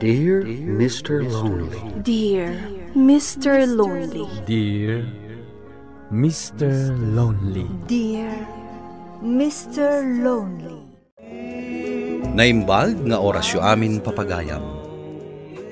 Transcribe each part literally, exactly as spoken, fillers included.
Dear Mister Lonely. Dear Mister Lonely. Dear Mister Lonely. Dear Mister Lonely. Naimbag nga orasyo amin, papagayam.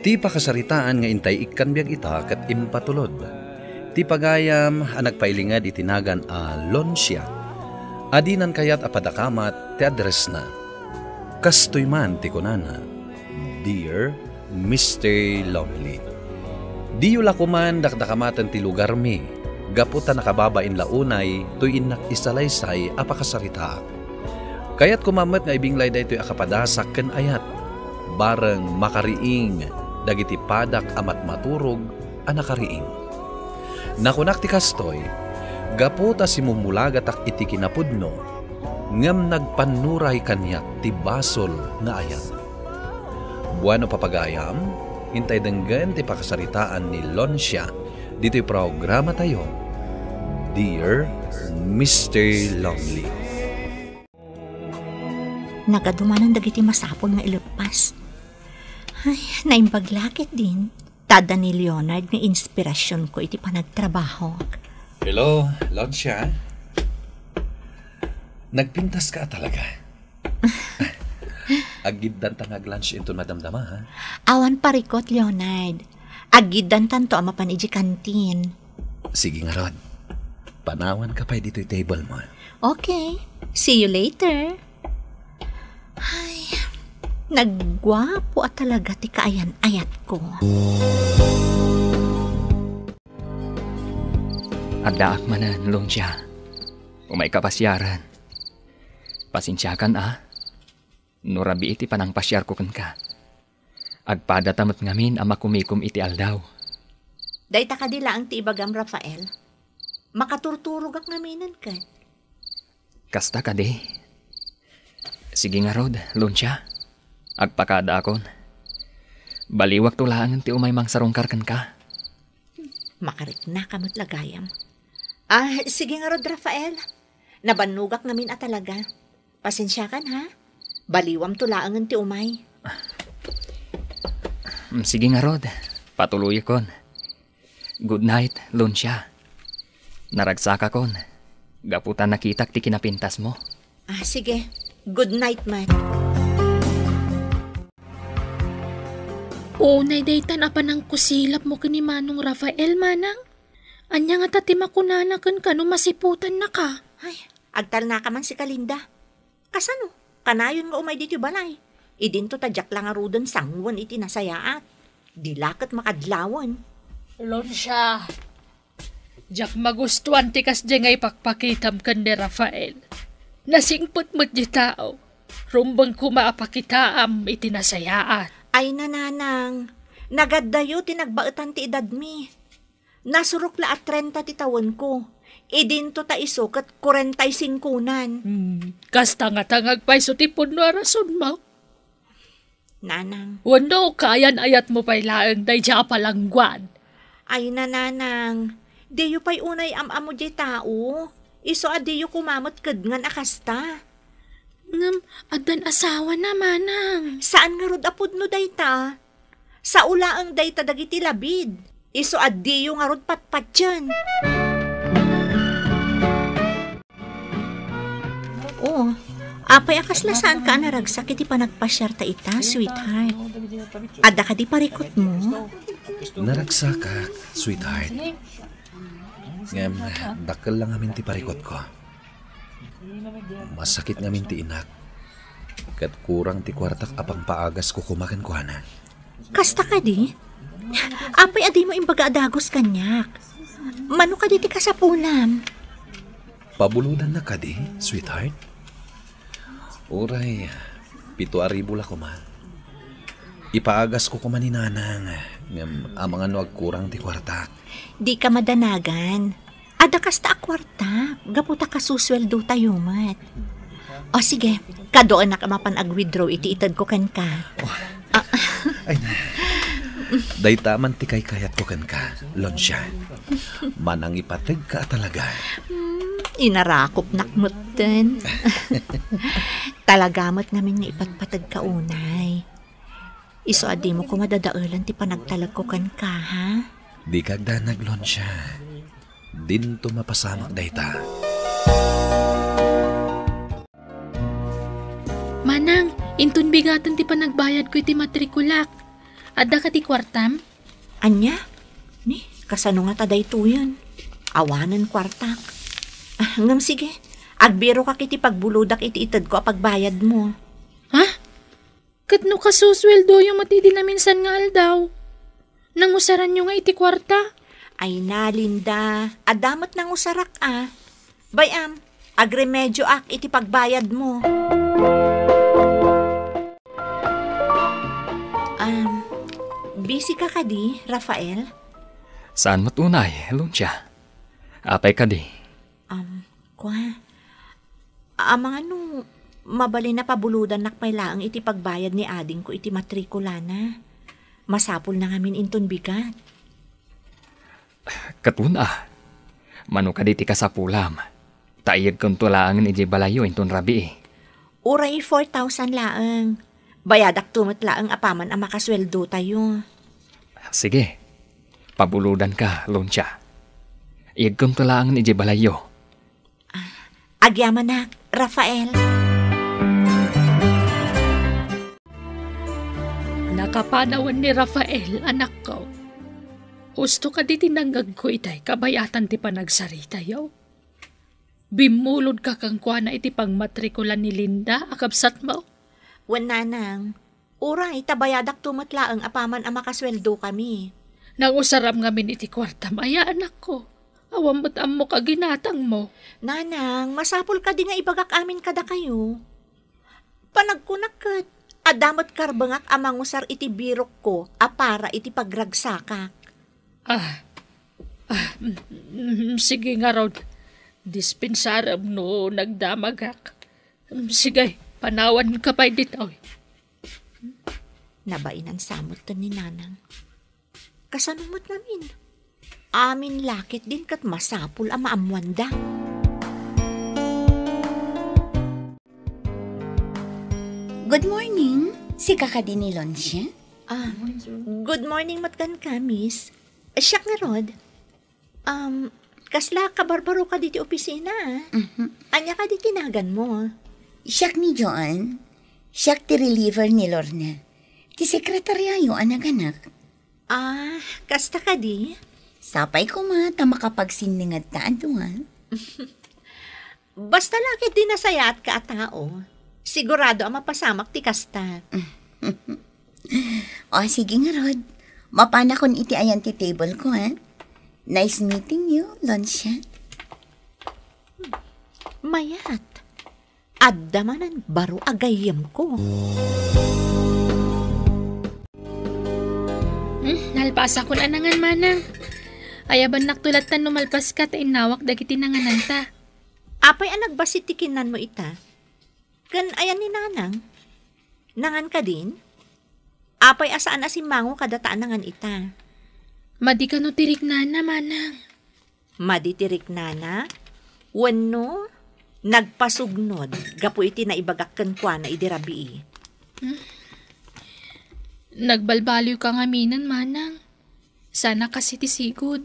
Ti pakasaritaan nga intay ikkan biag ita ket impatulod. Ti pagayam a nagpailinged iti nagan a Loncia. Adinan kayat a padakamat ti addressna. Kastoy man ti kunana, "Dear Mister Lonely, diyo la koman dakdakamaten ti lugarmi, gapu ta nakababain la unay toy innak isalaysay a pakasaritaak. Kayat koma met nga ibinglay daytoy a kapadasak ken ayat, bareng makariing dagiti padak a matmaturog a nakariing." Nakunak ti kastoy, gapu ta simumulagatak iti kinapudno, ngem nagpannuray kaniak ti basol nga ayat. Bueno, papagayam, intay denggen ti pakasaritaan ni Loncia ditoy programatayo, Dear Mister Lonely. Nagadumanan dagiti masapul nga ileppas. Ay, naimbag la ketdin. Ta adda ni Leonard nga inspirasionko iti panagtrabaho. Hello, Loncia. Nagpintaska a talaga. Aggiddanta nga ag-lunch inton madamdama, ha? Awan parikut, Leonard. Aggiddantanto a mapan idiay kantin. Sige ngarud. Panawanka pay ditoy table mo. Okay. See you later. Ay, nagguapo a talaga ti kaayan-ayatko. Addaak manen, Loncia. Umayka pasiaren. Pasensiakan, a. No rabii ti panangpasiarko kenka. Agpadata met ngamin a makumikom iti aldaw. Dayta kadi laeng ti ibagam, Rafael? Makaturturogak ngaminen ket. Kasta kadi? Sige ngarud, Loncia. Agpakadaakon. Baliwakto laengen ti umay mangsarungkar kenka. Makariknaka met la gayam. Ah, sige ngarud, Rafael. Nabannogak ngamin a talaga. Pasensiakan, ha? Baliwamto laengen ti umay. Mm, sige ngarud. Patuloyakon. Good night, Loncia. Naragsakakon. Gapu ta nakitak ti kinapintasmo. Ah, sige. Good night, Mat. Unay daytan a panangkusilapmo ken ni Manong Rafael, manang? Ania ngata ti makunana kenka no masiputannaka? Ay, agtalnaka man si Kalinda. Kasano? Kanayon nga umay ditoy balay. Idinto ta diak la ngaruden sanguen iti nasayaat. Di la ket makadlawen. Loncia, diak magustuan ti kasdiay nga ipakpakitam ken ni Rafael. Nasingpet met ti tao. Rumbeng koma a pakitaam iti nasayaat. Ay, nanang, nagaddayo ti nagbaetan ti edadmi. Nasurok la a trenta ti tawenko. Idinto ta isu ket kuarenta y singkonan. Hmm, kasta ngata nga agpayso ti pudno a rasonmo? Nanang. Wenno, kaayan-ayatmo pay laeng daydiay a palangguad? Ay, nanang, diyo pay unay am-ammo diay tao. Isu a diyo koma met kedngan a kasta. Ngem, addan asawana, manang. Saan ngarud a pudno dayta? Sao laeng dayta dagiti labid. Isu a diyo ngarud patpatien. Oo. Apay a kasla saanka a naragsak iti panagpasiarta ita, sweetheart? Adda kadi parikutmo? Naragsakak, sweetheart. Ngem, dakkel la ngamin ti parikutko. Masakit ngamin ti inak. Ket kurang ti kuartak a pangpaagasko koma kenkuana. Kasta kadi? Apay a dimo imbaga a dagus kaniak? Mano kadi ti kasapulam? Pabulodannak kadi, sweetheart? Uray, pito a ribu la koma. Ipaagasko koma ni Nanang, ngem amangan no agkurang ti kuartak. Dika madanagan. Adda kasta a kuarta, gapu ta kasusueldotayo met. O sige, kaduanak a mapan ag-withdraw iti itedko kenka. Oh. Ah. Ay, na. Dayta man ti kaykayatko kenka, Loncia. Manangipategka a talaga. Hmm, inarakopnak metten. Talaga met ngamin nga ipatpategka unay. Isu a dimo koma dadaelan ti panagtalekko kenka, ha? Dika agdanag, Lucia. Dinto mapasamak dayta. Manang, inton bigaten ti panagbayadko iti matrikulak. Adda kadi kuartam? Ania? Ni, kasano ngata daytoyen? Awanen kuartak. Ah, ngem sige, agbirokak iti pagbuludak iti itedko a pagbayadmo. Ha? Ket no kasusweldoyo met idi naminsan nga aldaw, nangusaranyo nga iti kuarta? Ay na, Linda, adda met nangusarak a. Bay-am, agremedioak iti pagbayadmo. Um, busy ka kadi, Rafael? Saan met unay, Lucia. Apay kadi? Um, kua, amangano, mabalin a pabuludannak pay laeng iti pagbayad ni adingko iti matrikulana. Masapulna ngamin inton bigat. Ket wen a, mano kadi ti kasapulam, ta iyegkonto laengen idiay balayyo inton rabii. Uray four thousand laeng. Bayadakto met laeng apaman a makasueldotayo. Sige, pabuludanka, Lucia. Iyegkonto laengen idiay balayyo. Agyamanak, Rafael. Nakapanawen ni Rafael, anakko. Husto kadi ti nangngegko itay kabayatan ti panagsaritayo? Bimmulodka kenkuana iti pagmatrikulan ni Linda a kabsatmo? Wen, nanang. Uray, ta bayadakto met laeng apaman a makasueldo kami. Nangusaram ngamin iti kuartam aya, anakko. Awan met ammok a ginatangmo. Nanang, masapul kadi nga ibagak amin kadakayo? Panagkunak ket, adda met karbengak a mangusar iti birokko a para iti pagragsakak. Ah, ah, mm, mm, sige ngarud. Dispensarem no nagdamagak. Mm, sige, panawanka pay ditoy. Nabainan sa metten ni Nanang. Kasano met ngamin? Amin la ketdin ket masapul a maammoanda. Good morning. Sika kadi ni Lucia? Ah, good morning met kenka, miss. Siak ngarud. Um, kasla kabarbaro kadi ti opisina, ah. Mhm. Ania kadi ti naganmo? Siak ni Joan. Siak ti reliever ni Lorna. Ti sekretaryayo a naganak. Ah, kasta kadi? Sapay koma ta makapagsinningedta a dua. Basta la ketdi nasayaatka a tao, sigurado a mapasamak ti kasta. O, sige ngarud. Mapanakon iti ayan ti table ko, ha? Nice meeting you, Lucia. Mayat. Adda manen baro a gayyemko. Hmm, nalpasakon a nangan, manang. Ayabannakto latta no malpaska ta innawak dagiti nangananta. Apay a nagbassit ti kinnanmo ita? Ken ayan ni Nanang? Nangan kadin? Apay a saan a simmango kadata a nangan ita? Madi kano ti riknana, manang? Madi ti riknana? Wenno, nagpasugnod gapu iti naibagak kenkuana idi rabii? Hmm? Nagbalbaliwka ngaminen, manang. Sana kasi ti sigud.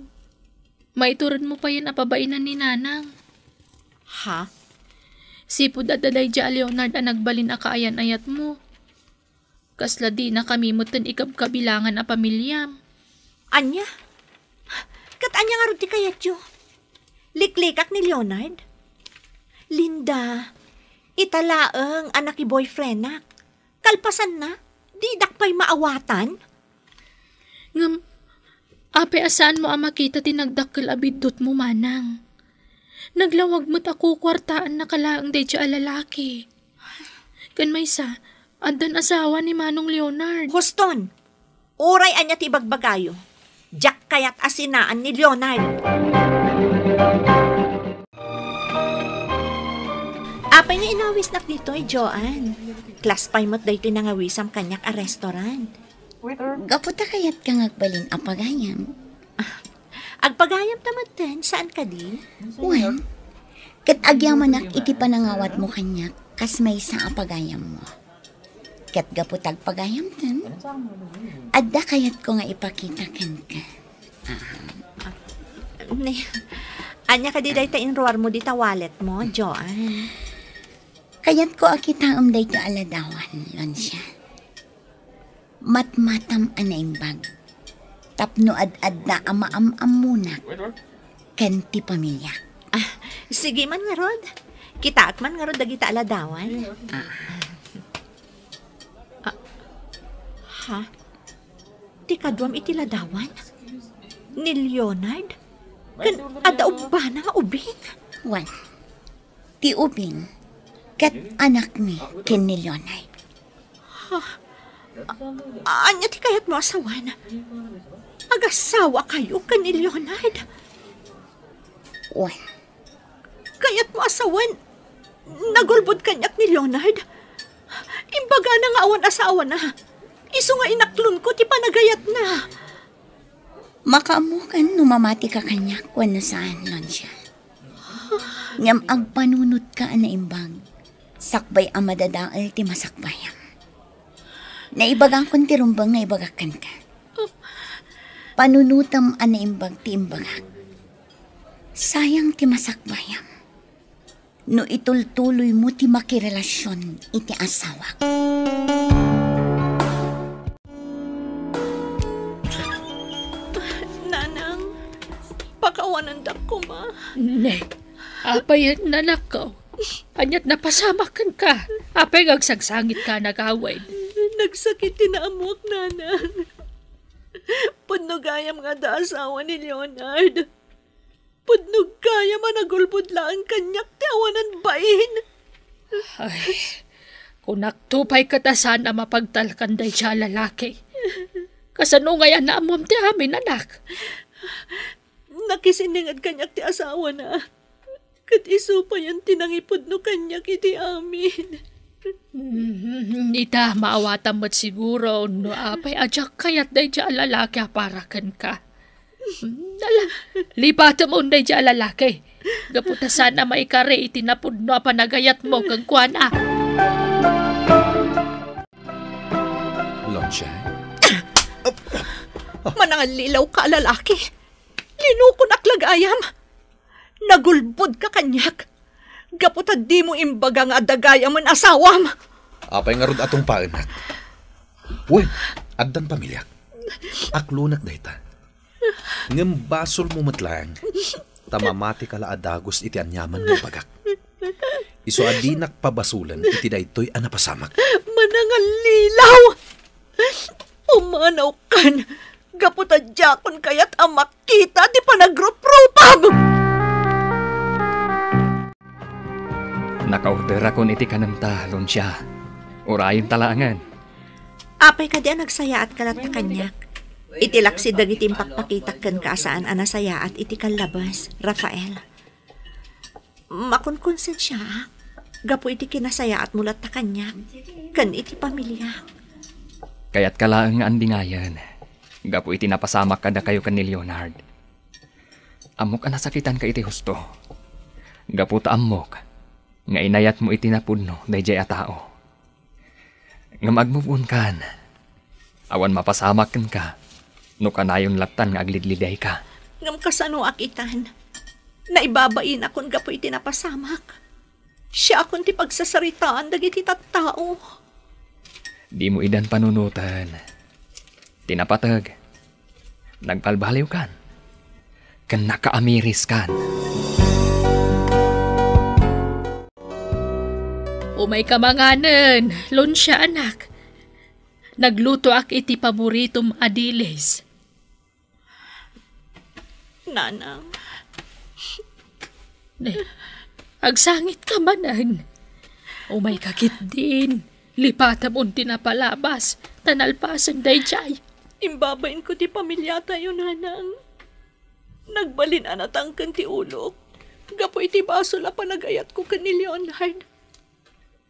Maituredmo payen a pabainan ni Nanang. Ha? Sipud adda daydiay a Leonard a nagbalin a kaayan-ayatmo. Kasla dinakami metten ikabkabilangan a pamiliam. Ania? Ket ania ngarud ti kayatyo? Liklikak ni Leonard? Linda, ita laeng a naki-boyfriendak. Kalpasanna, didak pay maawatan? Ngem, apay a saanmo a makita ti nagdakkel a biddutmo, manang? Naglawag met a kukuartaannaka laeng daydiay a lalaki. Ken maysa, addan asawa ni Manong Leonard. Huston! Uray ania ti ibagbagayo, diak kayat a sinaan ni Leonard. Apay nga inawisnak ditoy, Joan? Class pay met daytoy nangawisam kaniak a restaurant. Gapu ta kayatka nga agbalin a pagayam. Ah, agpagayamta metten, saan kadi? Wen, ket agyamanak iti panangawatmo kaniak kas maysa a pagayammo. Ket gapu ta agpagayamten, adda kayatko nga ipakita kenka. Ah. Ni, ania kadi dayta inruarmo dita walletmo, Joan? Kayatko a kitaem daytoy a ladawan, Lucia. Matmatam a naimbag. Tapno ad-adda a maam-ammonak ken ti pamiliak. Ah, sige man ngarud. Kitaek man ngarud dagita a ladawan. Ah. Ah, ha? Ti kaduam iti ladawan? Ni Leonard? Ken adda ubbana nga ubing? Wen, ti ubing ket anakmi ken ni Leonard. Ha? A-, ania ti kayatmo a sawen? Agasawakayo ken ni Leonard? Wen. Kayatmo a sawen, nagulbod kaniak ni Leonard? Imbagana nga awan asawana. Isu nga inaklonko ti panagayatna. Makaammokan no mamatika kaniak wenno saan, Lucia. Ngem agpanunotka a naimbag, sakbay a madadael ti masakbayam. Naibagakon ti rumbeng nga ibagak kenka. Panunotem a naimbag ti imbagak. Sayang ti masakbayam no itultuloymo ti makirelasion iti asawak. Nanang, pakawanendak koma. Ne, apay, nanakko? Aniat napasamak kenka? Apay nga agsagsangitka a nagawid? Nagsakit ti naammoak, Nanang. Pudno gayam nga adda asawa ni Leonard. Pudno gayam a nagulbod laeng kaniak ti awanan bain. Ay, kunakto pay ket a saan a mapagtalkan daydiay a lalaki. Kasano ngay a naammom ti amin, anak? Nakisinninged kaniak ti asawana. Ket isu payen ti nangipudno kaniak iti amin. Mm, ita, maawatam met siguro no apay a diak kayat daydiay a lalaki a para kenka. Ala, lipatem unay daydiay a lalaki. Gapu ta saan a maikari iti napudno a panagayatmo kenkuana. Lucia? Manangallilaw ka a lalaki. Linukonak la gayam. Nagulbodka kaniak. Gapu ta dimo imbaga nga adda gayamen asawam. Apay ngarud a tungpaennak? Wen, addan pamiliak. Aklonak dayta. Ngem basolmo met laeng ta mamatika la a dagus iti aniaman nga ibagak. Isu a dinak pabasolen iti daytoy a napasamak. Manangallilaw! Pumanawkan gapu ta diakon kayat a makita ti panagruprupam! Nakaorderakon iti kanemta, Lucia. Urayenta laengen. Apay kadi a nagsayaatka latta kaniak? Iti laksid dagiti impakpakitak kenka a saan a nasayaat iti kallabes, Rafael. Makonkonsensiaak gapu iti kinasayaatmo latta kaniak ken iti pamiliak. Kayatka laeng nga andingayen gapu iti napasamak kadakayo ken ni Leonard. Ammok a nasakitanka iti husto, gapu ta ammok nga inayatmo iti napudno daydiay a tao. Ngem agmove on kan. Awan mapasamak kenka no kanayon lattan nga aglidlidayka. Ngem kasanoak itan? Naibabainak gapu iti napasamak. Siakon ti pagsasaritaan dagiti tattao. Dimo idan panunoten. Ti napateg, nagbalbaliwkan ken nakaamiriskan. Umayka manganen, Lucia, anak. Naglutoak iti paboritom a dilis. Nanang. Ne, agsangitka manen. Umayka ketdin. Lipatam on ti napalabas, ta nalpasen daydiay. Imbabainko ti pamiliatayo, Nanang. Nagbalin a natangken ti ulok gapu iti basol a panagayatko ken ni Leonard.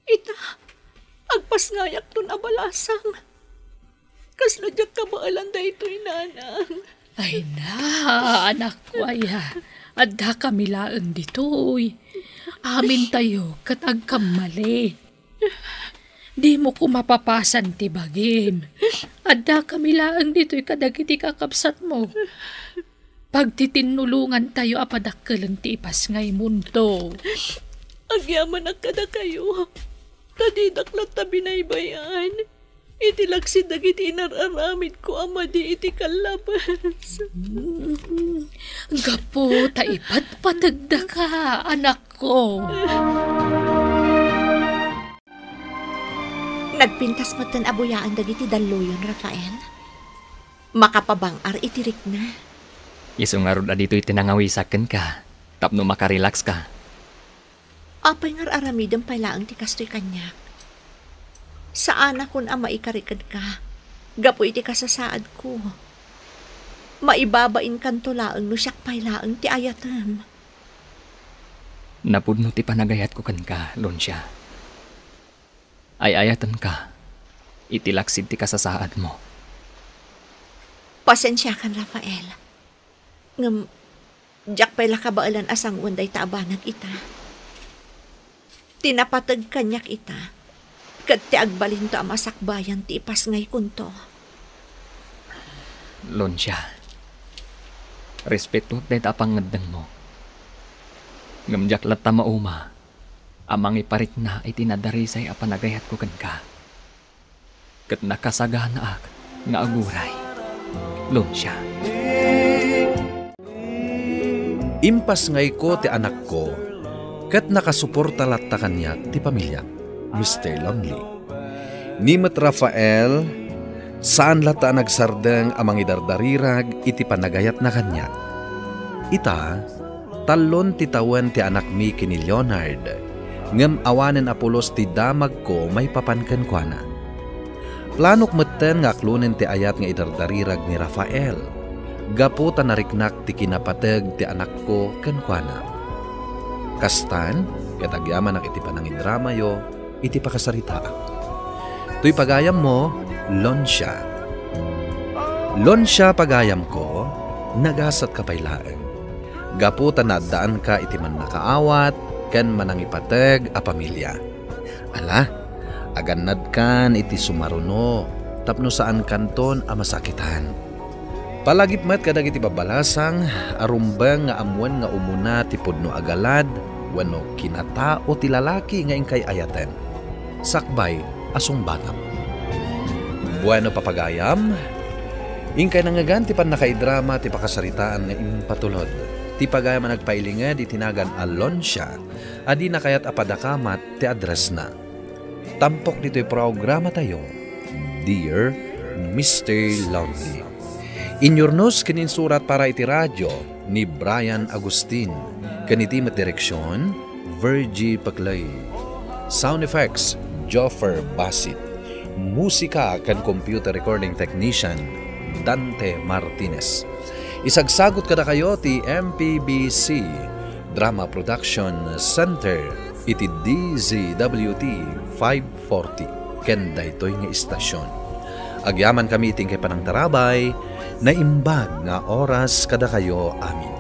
Ita, agpasngayakton a balasang. Kasla diak kabaelan daytoy, Nanang. Ay na, anakko aya. Addakami laeng ditoy. Amintayo ket agkammali. Dimo koma papasan ti bagim. Addakami laeng ditoy kadagiti kakabsatmo. Pagtitinnulongantayo a padakkelen ti ipasngaymonto. Agyamanak kadakayo, ta didak latta binaybay-an iti laksid dagiti inar-aramidko a madi iti kallabes. Mm, gapu ta ipatpategdaka, anakko. Nagpintas metten a buyaen dagiti dalluyon, Rafael. Makapabang-ar iti rikna. Isu ngarud a ditoy ti nangawisak kenka tapno makarelaxka. Apay nga ar-aramidem pay laeng ti kastoy kaniak? Saanakon a maikari kenka gapu iti kasasaadko. Maibabainkanto laeng no siak pay laeng ti ayatem. Napudno ti panagayatko kenka, Luncia. Ay-ayatenka iti laksid ti kasasaadmo. Pasensiakan, Rafael. Ngem, diak pay la kabaelan a sangoen dayta a banag ita. Ti napateg kaniak ita, ket ti agbalinto a masakbayan ti ipasngaykonto. Luncia, respetoak dayta a pangngeddengmo. Ngem diak latta mauma a mangiparikna iti nadarisay a panagayatko kenka. Ket nakasaganaak nga aguray, Luncia. Impasngayko ti anakko, ket nakasuporta latta kaniak ti pamiliak, Mister Lonely. Ni met Rafael, saan latta a nagsardeng a mangidardarirag iti panagayatna kaniak. Ita, tallon ti tawen ti anakmi ken ni Leonard, ngem awanen a pulos ti damagko maipapan kenkuana. Planok metten nga aklonen ti ayat nga idardarirag ni Rafael, gapu ta nariknak ti kinapateg ti anakko kenkuana. Kastan, ket agyamanak iti panangidramayo iti pakasaritaak. Toy pagayammo, Lonsia. Lonsia, pagayamko, nagasatka pay laeng. Gapu ta naaddaanka iti mannakaawat ken manangipateg a pamilia. Ala, agannadkan iti sumaruno tapno saankanton a masakitan. Palagip met kadagiti babbalasang a rumbeng nga ammoen nga umuna ti pudno a galad wenno kinatao ti lalaki nga inkay ayaten. Sakbay a sungbatam. Bueno, papagayam, inkay nangngegan ti pannakaidrama ti pakasaritaan nga impatulod. Ti pagayam a nagpailinged iti nagan a Lonsia a dina kayat a padakamat ti addressna. Tampok ditoy programatayo, Dear Mister Lonely. Inyurnos ken insurat para iti radio ni Brian Agustin, ken iti met direksion, Virgie Paclay. Sound effects, Joffer Basit. Musika ken computer recording technician, Dante Martinez. Isagsagot kadakayo ti M P B C Drama Production Center iti D Z W T five forty ken daytoy nga istasyon. Agyamankami iti inkay panangtarabay, naimbag nga oras kadakayo amin.